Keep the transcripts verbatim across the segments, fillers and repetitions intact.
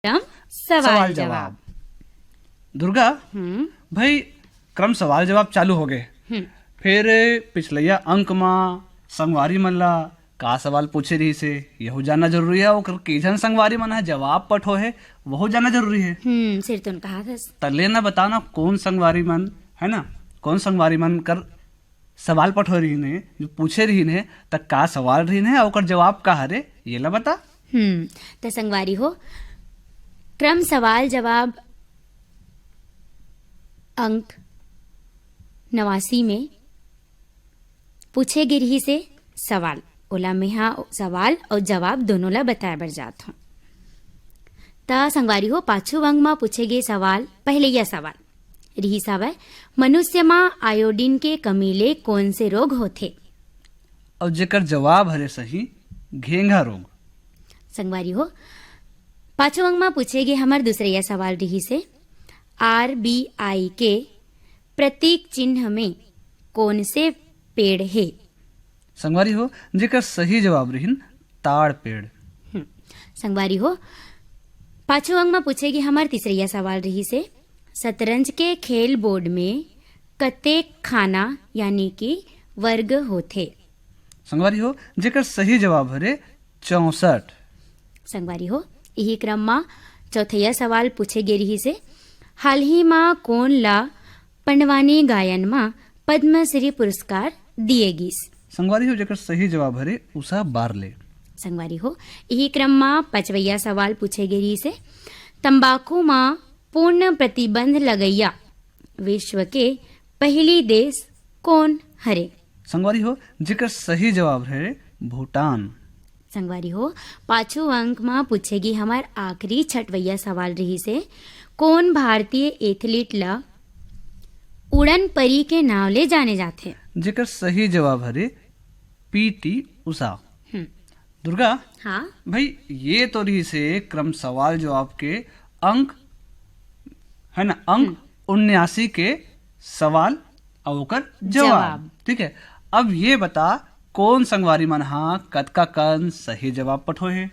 क्रम सवाल सवाल जवाब। जवाब। दुर्गा, हम्म। भाई, क्रम सवाल जवाब चालू हो गए। हम्म। फिर पिछलैया अंक मा संगवारी मन ला का सवाल पूछे रहिस हे, यहू जानना जरूरी है। ओकर के झन संगवारी मन ह जवाब पठो है, वहू जानना जरूरी है। हम्म, सिरतोन कहा थस। त ले ना, बता ना, कौन संगवारी मन, है ना, कौन संगवारी मन कर सवाल पठो रहिन हे, जो पूछे रहिन हे, त का सवाल रहिन हे, ओकर जवाब का हरे, ये ला बता। हम्म, त संगवारी हो, क्रम सवाल जवाब अंक नवासी में पूछे गे रिहिस हे सवाल। ओला मेहा सवाल अउ जवाब दोनों ला बताए बर जात हूँ। त संगवारी हो, पाछू अंक म पूछे गे सवाल, पहलैया सवाल रिहिस हवय, मनुष्य म आयोडीन के कमी ले कोन से रोग होथे? अउ जेकर जवाब हरे सही, घेंघा रोग। संगवारी हो, पाछू अंक म पूछे गे हमर दूसरैया सवाल रिहिस हे, आरबीआई के प्रतीक चिन्ह में कोन से पेड़ हे? संगवारी हो, जेकर सही जवाब रिहिन ताड़ पेड़। हम्म, संगवारी हो, पाछू अंक म पूछे गे हमर तीसरैया सवाल रिहिस हे, शतरंज के खेल बोर्ड में कतेक खाना यानी कि वर्ग होथे? संगवारी हो, जेकर सही जवाब हरे चौसठ। संगवारी हो, इही क्रम म चौथैया सवाल पूछे गे रिहिस हे, हाल ही म कोन ला पंडवानी गायन म पद्मश्री पुरस्कार दिए गिस? संगवारी हो, जेकर सही जवाब हरे उषा बारले। संगवारी हो, इही क्रम म पचवैया सवाल पूछे गे रिहिस हे, तंबाकू म पूर्ण प्रतिबंध लगैया विश्व के पहली देश कोन हरे? संगवारी हो, जेकर सही जवाब हरे भूटान। संगवारी हो, पाछू अंक म पूछे गे हमर आखिरी छठवैया सवाल रिहिस हे, कोन भारतीय एथलीट ल उड़न परी के नाव ले जाने जाथे? जेकर सही जवाब हरे पीटी उषा। हम्म। दुर्गा, हाँ। भाई, ये तो रिहिस हे क्रम सवाल जवाब के अंक, है ना, अंक हम्म। उन्यासी के सवाल अउ ओकर जवाब। जवाब। ठीक है, अब ये बता, कौन संगवारी मन हा कतका कन सही जवाब पठोए हे?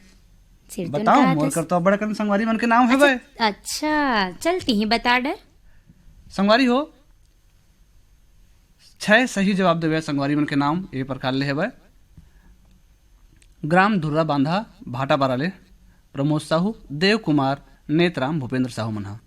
सिरतोन बताओ, कहा मोर थस। कर तो बड़ कन संगवारी मन के नाम अच्छा, हवय। अच्छा, चल तिही बता डर। संगवारी हो, छह सही जवाब देवे संगवारी मन के नाम ए प्रकार ले हवय। ग्राम धुर्रा बांधा भाटापारा ले प्रमोद साहू, देव कुमार, नेतराम, भूपेंद्र साहू मन ह।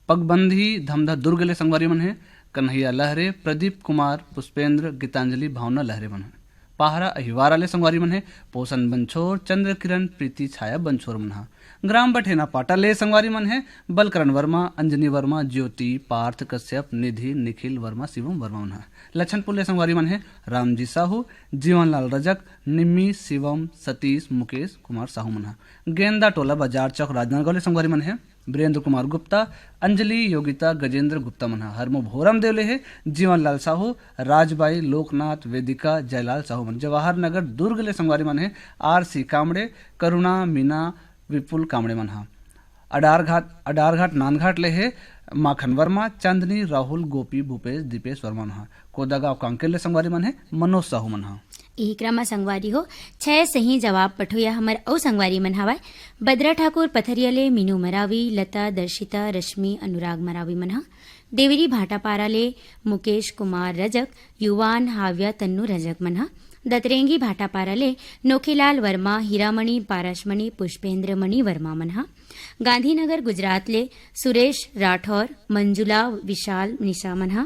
पगबंधी धमधा दुर्ग ले संगवारी मन हे कन्हैया लहरे, प्रदीप कुमार, पुष्पेंद्र, गीतांजलि, भावना लहरे मन ह। पाहरा अहिवारा ले संगवारी मन हे पोषण बंछोर, चंद्र किरण, प्रीति, छाया बंछोर मन ह। ग्राम बठेना पाटा ले संगवारी मन हे बलकरण वर्मा, अंजनी वर्मा, ज्योति, पार्थ कश्यप, निधि, निखिल वर्मा, शिवम वर्मा मन ह। लक्षणपुर ले संगवारी मन हे रामजी साहू, जीवनलाल रजक, निम्मी, शिवम, सतीश, मुकेश कुमार साहू मन ह। गेंदा टोला बाजार चौक राजनांदगांव ले संगवारी मन हे वीरेंद्र कुमार गुप्ता, अंजलि, योगिता, गजेंद्र गुप्ता मन ह। हरमो भोरम देव ले हे जीवनलाल साहू, राजबाई, लोकनाथ, वेदिका, जयलाल साहू मन। जवाहर नगर दुर्ग ले संगवारी मन हे आरसी कामड़े, करुणा, मीना, विपुल कामड़े मन ह। अडारघाट, अडारघाट नांदघाट ले हे माखन वर्मा, चांदनी, राहुल, गोपी, भूपेश, दीपेश वर्मा मन ह। कोदागांव कांकेर ले संगवारी मन हे मनोज साहू मन ह। इही क्रम म संगवारी हो, छह सही जवाब पठोइया हमर अउ संगवारी मन हवय। बदरा ठाकुर पथरिया ले मीनू मरावी, लता, दर्शिता, रश्मि, अनुराग मरावी मन ह। देवरी भाटापारा ले मुकेश कुमार रजक, युवान, हाव्या, तन्नू रजक मन ह। दतरेंगी भाटापारा ले नोखीलाल वर्मा, हीरामणि, पारसमणि, पुष्पेंद्र मणि वर्मा मन ह। गांधीनगर गुजरात ले सुरेश राठौर, मंजुला, विशाल, निशा मन ह।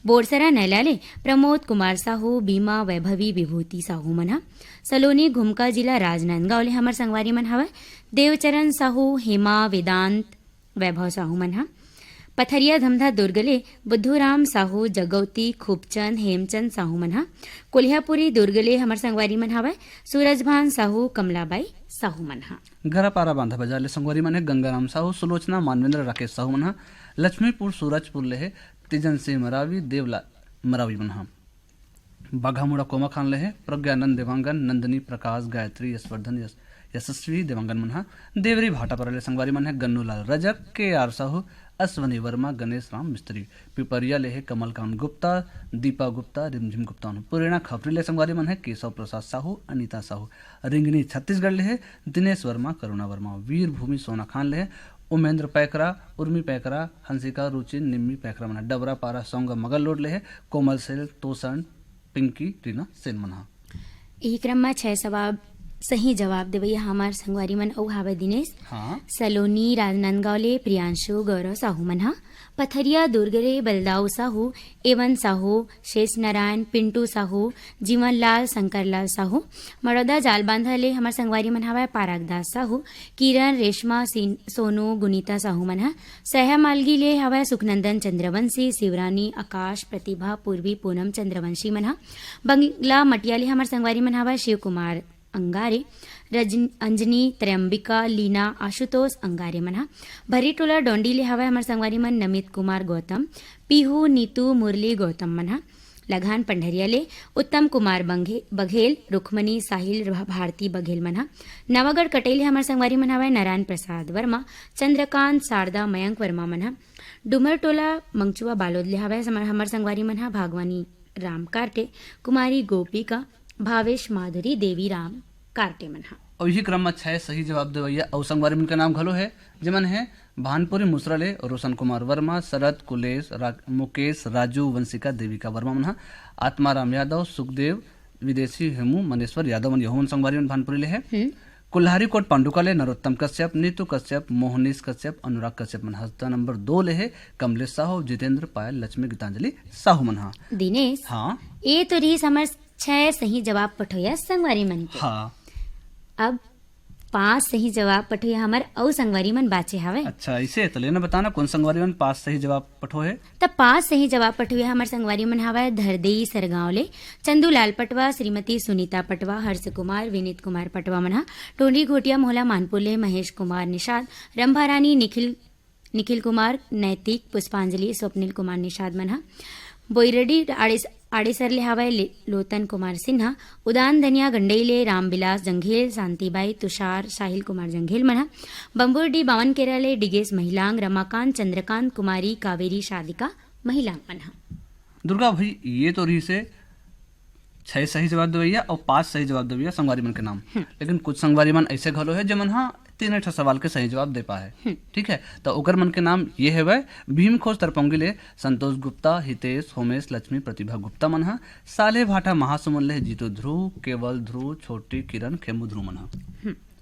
बोरसरा नैला ले प्रमोद कुमार साहू, बीमा, वैभवी, विभूति साहू मन ह। सलोनी घुमका जिला राजनांदगांव ले हमर संगवारी मन हवय देवचरण साहू, हेमा, वेदांत, वैभव साहू मन ह। पथरिया धमधा दुर्ग ले बुद्धूराम साहू, जगौती, खूबचंद, हेमचंद साहू मन ह। कोलिहापुरी दुर्ग ले हमर संगवारी मन हवय सूरजभान साहू, कमलाबाई साहू मन ह। गरापारा बांधा बाजार ले संगवारी मन हे गंगाराम साहू, सुलोचना, मानवेंद्र, राकेश साहू मन ह। लक्ष्मीपुर सूरजपुर ले हे तीजन सिंह मरावी, देवलाल मरावी मन ह। बाघामुड़ा कोमाखान ले हे प्रज्ञानंद देवांगन, नंदिनी, प्रकाश, गायत्री, यशवर्धन, यश, यशस्वी देवांगन मन ह। देवरी भाटापारा ले संगवारी मन हे गन्नूलाल रजक, के आर साहू, अश्वनी वर्मा, गणेश राम मिस्त्री। पिपरिया ले हे कमलकांत गुप्ता, दीपा गुप्ता, रिमझिम गुप्ता मन। पुरेना खपरी ले संगवारी मन हे केशव प्रसाद साहू, अनिता साहू। रिंगनी छत्तीसगढ़ ले हे दिनेश वर्मा, करुणा वर्मा। वीरभूमि सोनाखान ले हे उमेंद्र पैकरा, उर्मी पैकरा, हंसिका, रुचिन, निम्मी पैकरा मन ह। डबरा पारा सोंगा मगल लोड ले हे कोमल सेल, तोसन, पिंकी, रीना सेन मन ह। इही क्रम म छह सवाब सही जवाब देवइया हमर संगवारी मन अउ हावय दिनेश। हाँ। सलोनी राजनांदगांव ले प्रियांशु गौरव साहू मन ह। पथरिया दुर्ग ले बलदाऊ साहू, एवन साहू, शेष नारायण, पिंटू साहू, जीवन लाल, शंकर लाल साहू। मड़ौदा जालबांधा ले हमर संगवारी मन हावय पारक दास साहू, किरण, रेशमा, सीन-, सोनू, गुनीता साहू मन ह। सह्या मालगी ले हावय सुखनंदन चंद्रवंशी, शिवरानी, आकाश, प्रतिभा, पूर्वी, पूनम चंद्रवंशी मन ह। बंगला मटिया ले हमर संगवारी मन हावय शिव कुमार अंगारे, रजन-, अंजनी, त्रयंबिका, लीना, आशुतोष अंगारे मन ह। भर्री टोला डोंडी ले हावय हमर संगवारी मन नमित कुमार गौतम, पीहू, नीतू, मुरली गौतम मन ह। लघान पंडरिया ले उत्तम कुमार बंघे-, बघेल, रुक्मणी, साहिल, भा-, भारती बघेल मन ह। नवागढ़ कटेल ले हमर संगवारी मन हावय नारायण प्रसाद वर्मा, चंद्रकांत, शारदा, मयंक वर्मा मन ह। डुमर टोला मंगचुआ बालोद ले हावय हमर, हमर संगवारी मन ह भागवानी राम कारटे, कुमारी गोपिका, भावेश माधुरी, देवी राम कारटे मन ह। अउ इही क्रम म छह सही जवाब देवइया अउ संगवारी मन के नाम घलो हे, जेमन हे भानपुरी मुसरा ले रोशन कुमार वर्मा, शरद, कुलेश, रा-, मुकेश, राजू, वंशिका, देविका वर्मा मन ह। आत्माराम यादव, सुखदेव, विदेशी हेमू, मनेश्वर यादव मन, यहू मन संगवारी मन भानपुरी ले हे। हम्म। कुल्हारी कोट पांडुका ले नरोत्तम कश्यप, नीतू कश्यप, मोहनीश कश्यप, अनुराग कश्यप मन ह। त नंबर दो ले हे कमलेश साहू, जितेंद्र, पायल, लक्ष्मी, गीतांजलि साहू मन ह। दिनेश, हाँ। ए तो रिहिस हमर छह सही जवाब पठोइया संगवारी मन के। हाँ। अब पांच सही जवाब पठोइया हमर अउ संगवारी मन बाचे हावय। अच्छा, इसे त लेना बताना कोन संगवारी मन पांच सही जवाब पठो हे? त पांच सही जवाब पठोइया हमर संगवारी मन हावय धरदेई सरगांव ले चंदूलाल पटवा, श्रीमती सुनीता पटवा, हर्ष कुमार, विनीत कुमार पटवा मन ह। टोंडी घोटिया मोहला मानपुर ले महेश कुमार निषाद, रंभा रानी, निखिल, निखिल कुमार, नैतिक, पुष्पांजलि, स्वप्निल कुमार निषाद मन ह। बोईरडी आड़ेस-, आड़ेसर ले हावय ले-, लोतन कुमार सिन्हा, उदान धनिया गंडई ले रामविलास जंघेल, शांतिबाई, तुषार, साहिल कुमार जंघेल मन ह। बम्बुरडी बावन केरा ले डिगेश महिलांग, रमाकांत, चंद्रकांत, कुमारी, कावेरी, शादिका महिलांग मन ह। दुर्गा भाई, ये तो रहिस हे छह सही जवाब देवइया अउ पांच सही जवाब देवइया संगवारी मन के नाम। हम्म। लेकिन कुछ संगवारी मन ऐसे घलो हे, जेमन ह तीन ठा सवाल के सही जवाब दे पाए। हम्म। ठीक है, तो ओकर मन के नाम ये हेवय, भीम खोज तरपंगी ले संतोष गुप्ता, हितेश, होमेश, लक्ष्मी, प्रतिभा गुप्ता मन ह। साले भाटा महासमुंद ले जीतू ध्रुव, केवल ध्रुव, छोटी किरण, खेमू ध्रुव मन ह। हम्म।